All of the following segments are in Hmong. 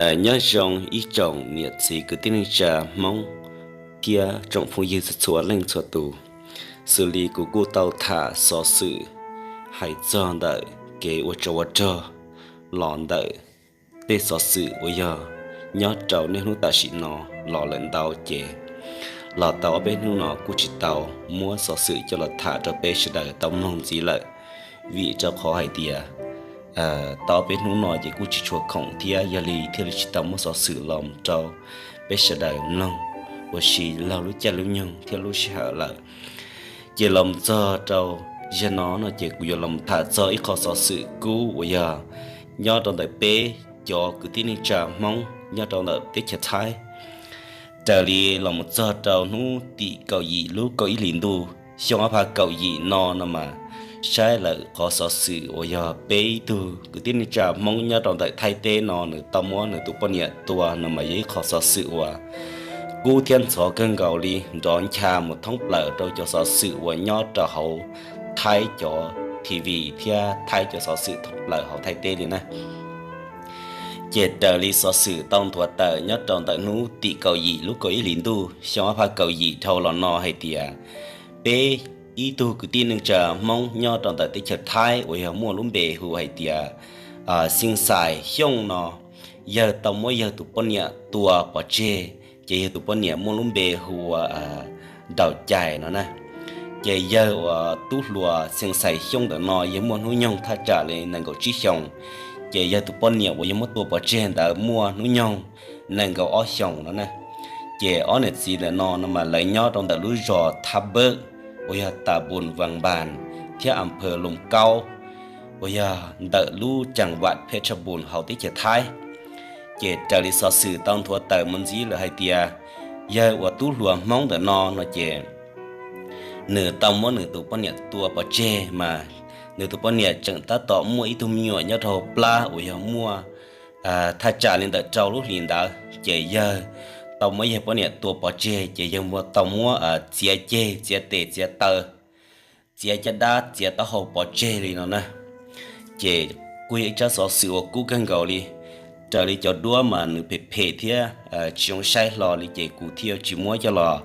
Nyob zoo ib tsoom niam txiv kwv tij neej tsa Hmoob thiab tsoom phooj ywg txhua leej txhua tus. Xws li kuv kuj tau tham xov xwm hais txog ntawm kev ua tsov ua rog los ntawm tej xov xwm uas yog nyob rau niaj hnub tam sim no los lawm ntau ces los tau ob peb hnub no kuj tsis tau muab xov xwm coj los tham rau peb sawv daws tau mloog ntxiv lawm, vim rau qhov hais tias tau ob peb hnub no ces kuj tsis tshua khoom thiab yog li thiaj li tsis tau muab xov xwm los rau peb sawv daws mloog ua si laug lub caij lub nyoog thiab lub sij hawm lawm. Ces los txog rau zaum no no ces kuv yuav los tham txog ib qho xov xwm kub uas yog nyob rau ntawm peb cov kwv tij neej tsa Hmoob nyob rau ntawm teb chaws Thaib. Raws li los mus txog rau hnub tim kaum yim lub kaum ib hlis ntuj xyoo ob phav kaum yim no no mas saib lawm qhov xov xwm uas yog peb ib tug kwv tij neej tsa Hmoob nyob rau ntawm Thaib teb no nws tau muab nws tus poj niam tua no mas yog ib qho xov xwm uas kub thiab ntxhov kawg nkaus li, nrov ncha mus thoob plaws rau cov xov xwm uas nyob rau hauv Thaib cov T V thiab Thaib cov xov xwm thoob plaws hauv Thaib teb li na. Ces raws li xov xwm tau nthuav tawm nyob rau ntawm hnub tim kaum yim lub kaum ib hlis ntuj xyoo ob phav kaum yim dhau los no hais tias peb ib tug kwv tij neej tsa Hmoob nyob rau ntawm teb chaws Thaib uas yog muaj lub npe hu hais tias Xeej Xais Xyooj no, yawg tau muab yawg tus poj niam tua pov tseg, ces yawg tus poj niam muaj lub npe hu ua Nraus Cais no na. Ces yawg uas tub hluas Xeej Xais Xyooj ntawm no yawg muaj hnub nyoog thaj tsam li nees nkaum tsib xyoos, ces yawg tus poj niam uas yawg muab tua pov tseg ntawd muaj hnub nyoog nees nkaum ob xyoos no na. Ces ob niam txiv ntawm no no mas lawv nyob rau ntawm lub zos Thab Npawb uas yog Tas Npus Vas Npas thiab Am Phawg Loos Kaub uas yog ntawm lub cam vam Phet Tha Npus hauv teb chaws Thaib. Ces raws li xov xwm tau nthuav tawm mus ntxiv lawm hais tias yawg uas tub hluas Hmoob ntawm no no ces nws tau muab nws tus poj niam tua pov tseg mas nws tus poj niam tseem tab tom muaj ib tug me nyuam nyob rau hauv plab uas yog muaj thaj tsam li ntawm rau lub hlis ntawd, ces yawg tau muab yawg poj niam tua pov tseg ces yawg tau muab txiav ceg, txiav tes, txiav taw, txiav caj dab, txiav taub hau pov tseg li no na. Ces kuj yog ib tsab xov xwm uas kub kawg nkaus li. Raws li cov duab mas nws phem phem thiab tsis zoo saib hlo li ces kuv thiaj tsis muab coj los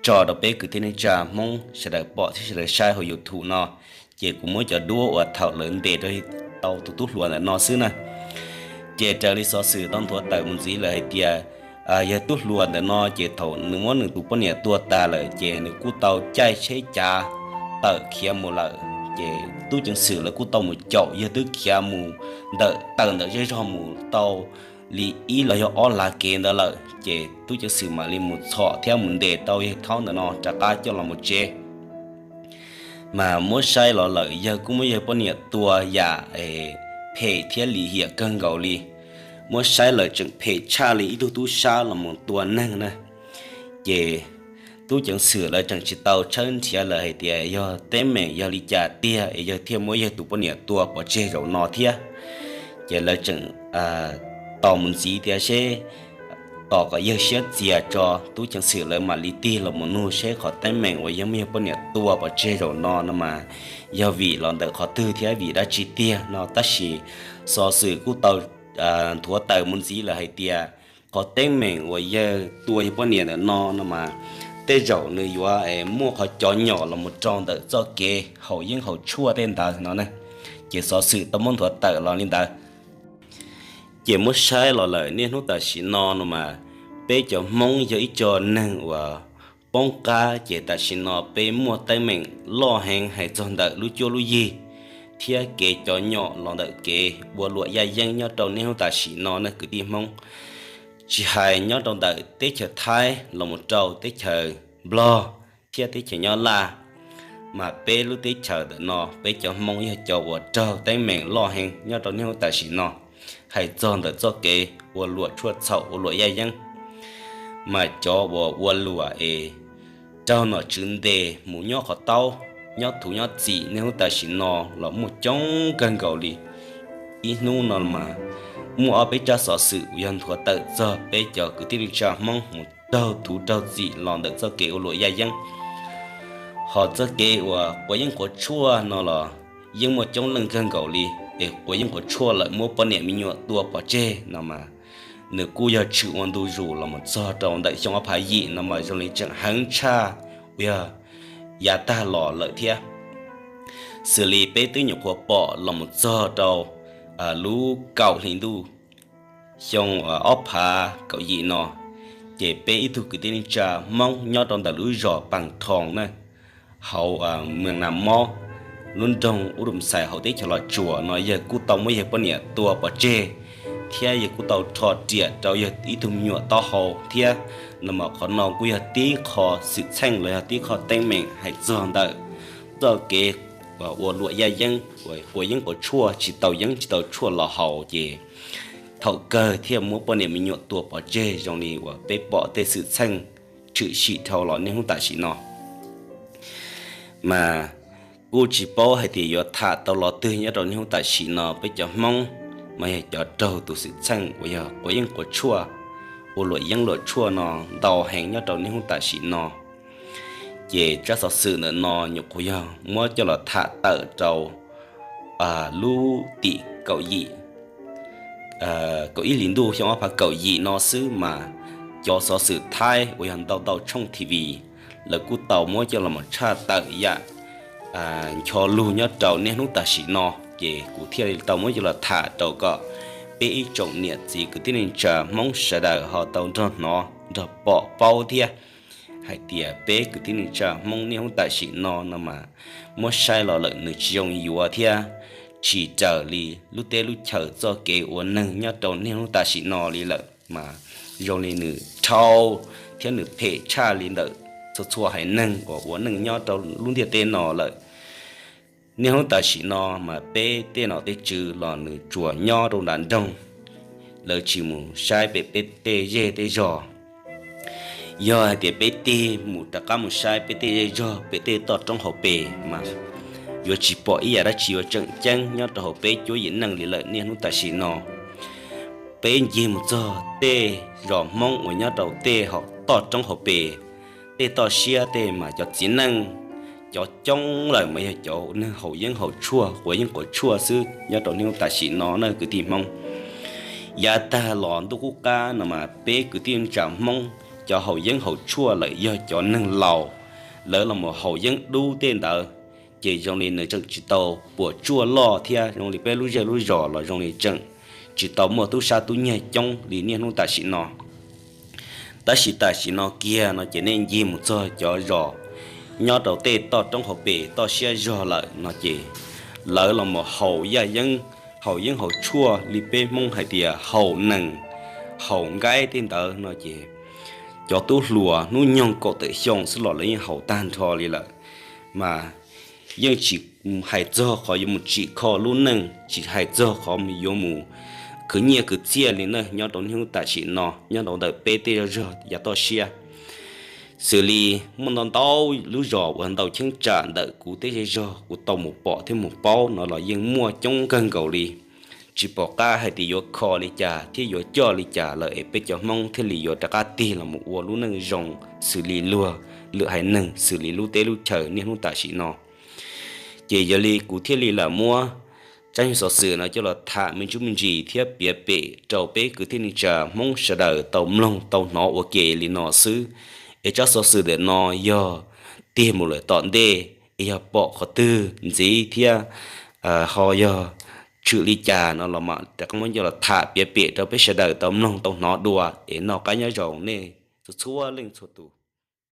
tso rau peb kwv tij neej tsa Hmoob sawv daws pom thiab sawv daws saib hauv YouTube no. Ces kuv muab cov duab uas thaum lawv ntes rau tau tus tub hluas ntawm no xwb na. Ces raws li xov xwm tau nthuav tawm mus ntxiv lawm hais tias yawg tub hluas ntawm no ces thaum nws muab nws tus poj niam tua tas lawm ces nws kuj tau caij tsheb cav tawm khiav mus lawm. Ces tub ceev xwm lawv kuj tau mus caum yawg twb khiav mus ntawm tawm ntawm zej zog mus tau li ib los yog ob lav kev ntawd lawm, ces tub ceev xwm mam li mus txhom thiab mus ntes tau yawg thaub ntawm no rov qab coj los mus tsev. Mas muab saib los lawm yawg kuj muab yawg poj niam tua yam phem thiab lim hiam kawg nkaus li. Muab saib lawm tseem phem tshaj li ib tug tub sab los mus tua neeg na. Ces tub ceev xwm lawv tseem tsis tau tshawb nrhiav lawm hais tias yog teeb meem yog li cas tiag es yawg thiaj muab yawg tus poj niam tua pov tseg zaum no thiab. Ces lawv tseem tos mus ntxiv tias seb tos kom yawg siab txias tso tub ceev xwm lawv mam li tig los mus nug seb qhov teeb meem uas yawg muab yawg poj niam tua pov tseg zaum no no mas yog vim los ntawm qhov twg thiab vim dab tsi tiag no. Tab sis xov xwm kuj tau nthuav tawm mus ntxiv lawm hais tias qhov teeb meem uas yawg tua yawg poj niam ntawm no no mas tej zaum nws yuav muaj qhov cov nyom los mus rau ntawm txoj kev haus yeeb haus tshuaj tej ntawd no na. Ces xov xwm tau muab nthuav tawm los li ntawd. Ces muab saib los lawm niaj hnub tam sim no no mas peb cov Hmoob yog ib co neeg uas poob qab, ces tam sim no peb muaj teeb meem loj heev hais txog ntawm lub cuab lub yig thiab kev cov nyom los ntawm kev ua luam yaj yeeb nyob rau niaj hnub tam sim no ne kwv tij Hmoob. Tsis hais nyob rau ntawm teb chaws Thaib los mus rau teb chaws Nplog thiab teb chaws Nyab Laj, mas peb lub teb chaws ntawm no peb cov Hmoob yog cov uas raug teeb meem loj heev nyob rau niaj hnub tam sim no. Hais txog ntawm txoj kev ua luam tshuaj txhaum ua luam yaj yeeb, mas cov uas ua luam es raug nom tswv ntes mus nyob qhov taub, nyob thuv nyob txim niaj hnub tam sim no los muaj coob kawg nkaus li. Ib hnub no mas muaj ob peb tsab xov xwm uas yog nthuav tawm txog peb cov kwv tij neej tsa Hmoob mus raug thuv raug txim los ntawm txoj kev ua luam yaj yeeb. Hos txoj kev uas quav yeeb quav tshuaj no los yeej muaj coob leej kawg nkaus li, es quav yeeb quav tshuaj lawm muab poj niam me nyuam tua pov tseg no mas nws kuj yog tshwm ua ntu zus los mus txog rau ntawm xyoo ob phav yim no mas zoo li tseem heev tshaj uas yog yav tag los lawm thiab. Xws li peb twb nyuam qhuav pom los mus txog rau lub kaum hli ntuj xyoo ob phav kaum yim no, ces peb ib tug kwv tij neej tsa Hmoob nyob rau ntawm lub zos Paj Thoo na, hauv Mees Nas Mob, lub nroog Ub Rum Xais hauv teb chaws Los Tsuas no yawg kuj tau muab yawg poj niam tua pov tseg, thiab yawg kuj tau rho riam rau yawg ib tug me nyuam taub hau thiab. No mas qhov no kuj yog tib qho xwm txheej los yog tib qho teeb meem hais txog ntawm txoj kev ua luam yaj yeeb, quav yeeb quav tshuaj tsis tau yeeb tsis tau tshuaj los haus ces thaum kawg thiaj muab poj niam me nyuam tua pov tseg zoo li uas peb pom tej xwm txheej tshwm sim dhau los niaj hnub tam sim no. Mas kuj tsis paub hais tias yuav tham tau los twg nyob rau niaj hnub tam sim no. Peb cov Hmoob mas yog cov raug tus xwm txheej uas yog quav yeeb quav tshuaj, ua luam yeeb luam tshuaj no ntau heev nyob rau niaj hnub tam sim no. Ces tsab xov xwm ntawm no nyuam qhuav yog muab coj los tham tawm rau lub tim kaum yim, kaum ib hlis ntuj xyoo ob phav kaum yim no xwb mas cov xov xwm Thaib uas yog ntau ntau tshooj T V lawv kuj tau muab coj los mus tshaj tawm yam ncho lug nyob rau niaj hnub tam sim no. Ces kuv thiaj li tau muab coj los tham rau kom peb ib tsoom niam txiv kwv tij neej tsa Hmoob sawv daws ho tau nrog hnov nrog pom paub thiab hais tias peb kwv tij neej tsa Hmoob niaj hnub tam sim no no mas muab saib los lawm nws tsis zoo yuav thiab tsis raws li lub teb lub chaws txoj kev ua neeg nyob rau niaj hnub tam sim no li lawm mas zoo li nws dhau thiab nws phem tshaj li ntawm txhua txhua haiv neeg uas ua neej nyob rau lub ntiaj teb no lawm. Niaj hnub tam sim no mas peb tej nom tej tswv los nws tsuas nyob rau nram nroog, lawv tsis mus saib pem peb tej zej tej zog. Yog hais tias peb tig mus rov qab mus saib peb tej zej zog pem tej toj roob hauv pes mas yuav tsis pom ib yam dab tsi yuav tseem ceeb nyob rau hauv peb cuab yim neej li lawm niaj hnub tam sim no. Peb ncig mus txog tej zos Hmoob uas nyob rau tej toj roob hauv pes, tej toj siab tej mas cov txiv neej, cov coob lawm mas yog cov neeg haus yeeb haus tshuaj quav yeeb quav tshuaj xwb nyob rau niaj hnub tam sim no na kwv tij Hmoob. Yav tag los ntuj qub qab no mas peb kwv tij neej tsa Hmoob cov haus yeeb haus tshuaj lawm yog cov neeg laus, lawv los mus haus yeeb dub tej ntawd, ces zoo li nws tseem tsis tau puas tsuaj loj thiab zoo li peb lub zej lub zos los zoo li tseem tsis tau muaj tub sab tub nyiag coob li niaj hnub tam sim no. Tab sis tam sim no kiag no ces nej ncig mus txog cov zos nyob rau tej toj roob hauv pes toj siab zog lawm no ces lawv los mus haus yaj yeeb, haus yeeb haus tshuaj li peb Hmoob hais tias haus nees, haus nkaib tej ntawd no ces cov tub hluas hnub nyoog kaum tawm xyoo xwb los lawv yeej haus tag nrho li lawm. Mas yeej tsis hais txog qhov yuav mus tsim kho lub neej, tsis hais txog qhov yuav mus khwv nyiaj khwv txiaj li na nyob rau niaj hnub tam sim no nyob rau ntawm peb tej zej zog yav toj siab. Xws li muaj ntau ntau lub zos uas ntau cheeb tsam ntawm kuv tej zej zog kuv tau mus pom thiab mus paub no los yeej muaj coob kawg nkaus li. Tsis pom qab hais tias yuav kho li cas thiab yuav coj li cas lawm es peb cov Hmoob thiaj li yuav rov qab tig los mus ua lub neej zoo xws li luag lwm haiv neeg xws li lub teb lub chaw niaj hnub tam sim no. Ces yog li kuv thiaj li lam muab tsab xov xwm no coj los tham me ntsuj me ntsis thiab piav pem rau peb kwv tij neej tsa Hmoob sawv daws tau mloog tau hnov ua ke li no xwb. Es tsab xov xwm ntawm no yog tig mus lawm tom ntej es yog pom qhov twg ntxiv thiab ho yog tshwm li cas no los mam rov qab muab coj los tham piav pem rau peb sawv daws tau mloog tau hnov dua es noj qab nyob zoo nej txhua txhua leej txhua tus.